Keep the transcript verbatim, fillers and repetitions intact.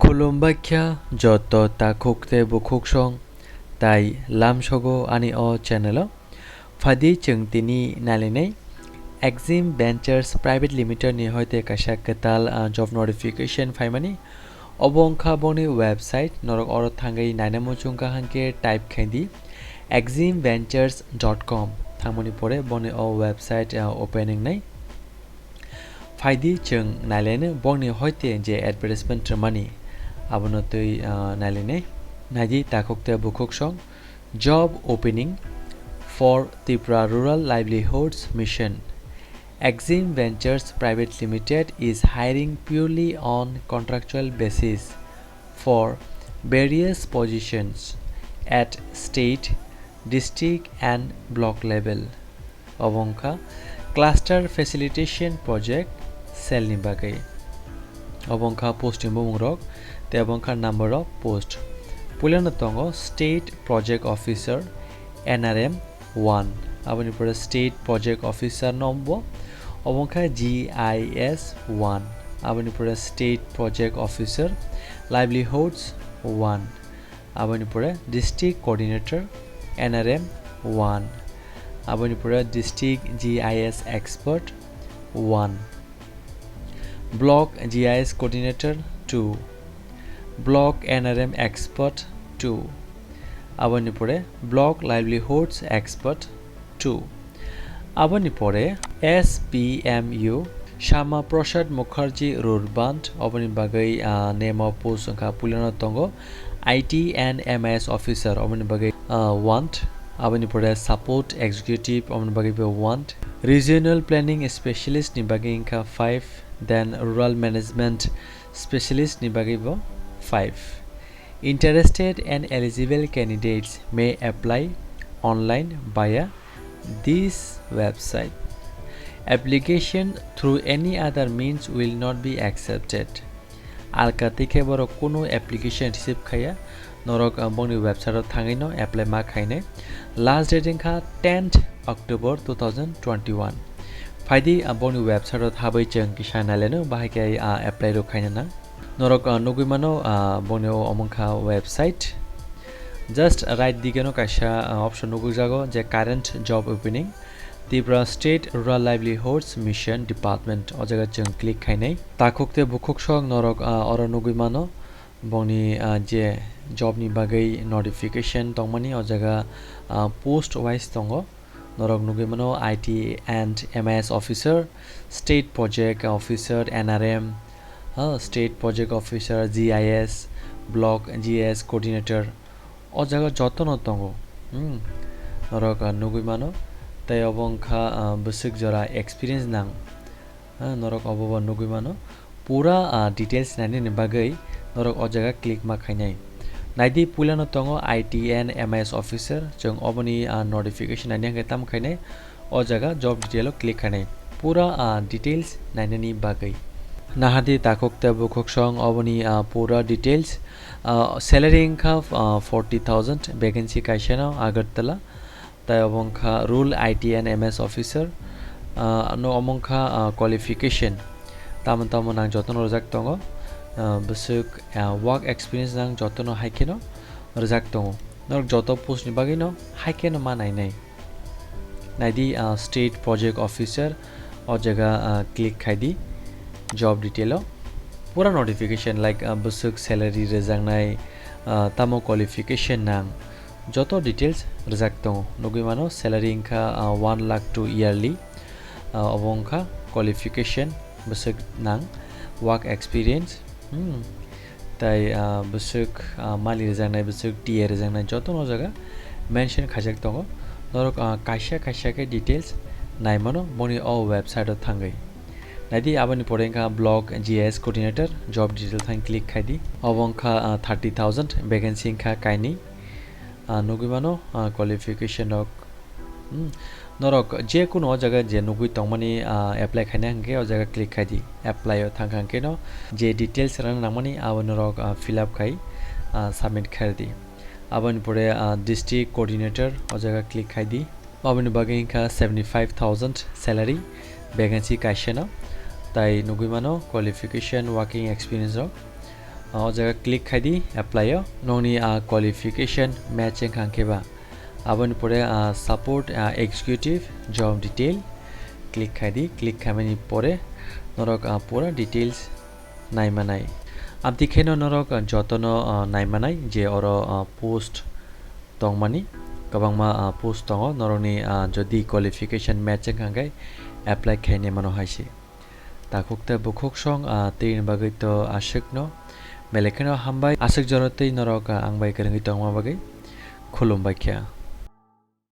Khulumbaikha joto takhuk tei bukhuksong tai lamsogo ani o channel o. Phaidi chwng tini nailainai Exim Ventures Private Limited ni hoite kaisa kwtal, ah, job notification phaimani. Obo wngkha boni website, norok oro thangwi naina muchungkha hwnkhe type khaidi exim ventures dot com. Thangmani pore boni o website, ah, open wngnai. Phaidi chwng nailaino bongni hoite je advertisement rwmani, abono twi, ah, nailainai. Naidi takhuk tei bukhuksong, job opening for Tripura Rural Livelihoods Mission. Exim Ventures Private Limited is hiring purely on contractual basis for various positions at state, district and block level. Obo wngkha Cluster Facilitation Project cell ni bagwi. Obo wngkha post ni bumungrok tei obo wngkha number of post. Puilano tongo State Project Officer, N R M one, aboni pore State Project Officer no bo, obo wngkha G I S one, aboni pore State Project Officer, Livelihoods one, aboni pore District Coordinator, N R M one, aboni pore District G I S Expert one, Block G I S Coordinator two, Block N R M Expert two, aboni pore Block Livelihoods Expert two. Aboni pore S P M U, Shama Prasad Mukherjee Rurband, oboni bagwi, ah, name of post wngkha puilano tongo I T and M I S officer, oboni bagwi, ah, want. Aboni pore support executive, oboni bagwi bo want. Regional planning specialist ni bagwi wngkha five, then rural management specialist ni bagwi bo five. Interested and eligible candidates may apply online via this website. Application through any other means will not be accepted. Alka tei khe borok kunu application receive khaiya, norok, ah, bongni website o thangwi no apply ma khainai. Last date wngkha tenth October two thousand twenty-one. Phaidi, ah, bongni website o thabai chwng kisa naileno bahai khe, ah, apply rok khaina nang. Norok, ah, nugwi mano, ah, bongni o omo wngkha website. Just right dige no kaisa, ah, option nugwi jago je current job opening, Tripura State Rural Livelihoods Mission Department. O jaga chwng click khainai. Takhuk tei bukhuksong norok, ah, oro nugwi mano. Bongni, ah, je job ni bagwi notification tongmani, o jaga, ah, post wise tongo. Norok nugwi mano I T and M I S officer, state project officer, N R M, ha, state project officer, G I S, block G I S coordinator. O jaga jotono tongo. Hmm. Norok, ah, nugwi mano. Tei obo wngkha, ah, bwswk jora experience nang. Ah, norok obo bo nugwi mano. Pura, ah, details nainani bagwi norok o jaga click ma khainai. Naidi puilano tongo I T and M I S officer. Chwng oboni, ah, notification naini hwnkhe tamo khainai. O jaga job detail o click khainai. Pura, ah, details nainani bagwi. Nahadi takhuk tei bukhuksong oboni, ah, pura details. Ah, salary wngkha, ah, forty thousand, vacancy kaisa no Agartala. Tai obo wngkha Rural I T and M S officer, ah, no omo wngkha, ah, qualification. Tamo tamo nang jotono rwjak tongo, ah, bwswk, ah, work experience nang jotono hai kheno rwjak tongo. Norok joto post ni bagwi no hai kheno ma nainai. Naidi, ah, state project officer, o jaga, ah, click khaidi job detail o. Pura notification like, ah, bwswk salary rwjaknai, ah, tamo qualification nang. Joto details rwjak tongo. Nugwi mano salary wngkha, ah, one lakh to yearly. Ah, obo wngkha qualification, bwswk nang, work experience, hmm, tai, ah, bwswk, ah, mali rwjaknai, bwswk T A rwjaknai, jotono o jaga mention khaijak tongo. Norok, ah, kaisa kaisa khe details naimano boni o website o thangwi. Naidi aboni pore wngkha block G I S coordinator, job detail thang click khaidi. Obo wngkha, ah, thirty thousand, vacancy wngkha kainwi. Ah, nugwi mano, ah, qualification rok. Hmm. Norok je kuno o jaga je nugwi tongmani, ah, apply khaina hwnkhe o jaga click khaidi. Apply o thangkha hwnkhe no je details rwna nangmani abo norok, ah, fill up khai, ah, submit khaidi. Aboni pore, ah, district coordinator o jaga click khaidi. Aboni bagwi wngkha seventy five thousand salary, vacancy kaisa no. Tai nugwi mano qualification, working experience rok. O jaga click khai di apply o, nokni, ah, qualification match wngkha hwnkhe ba. Aboni pore, ah, support, ah, executive job detail click khai di, click khaimani pore norok, ah, pura details naimanai. Abdi kheno norok, ah, jotono, ah, naimanai je oro, ah, post tongmani, kwbangma, ah, post tongo, norokni, ah, jodi qualification match wngkha hwnkhe apply khainai mano hai se. Takhuk tei bukhuk song, ah, tini bagwi to aswkno. Belai kheno hambai, aswk jora tei norok, ah, ang bai kwrwngwi tongma bagwi. Khulumbai kha.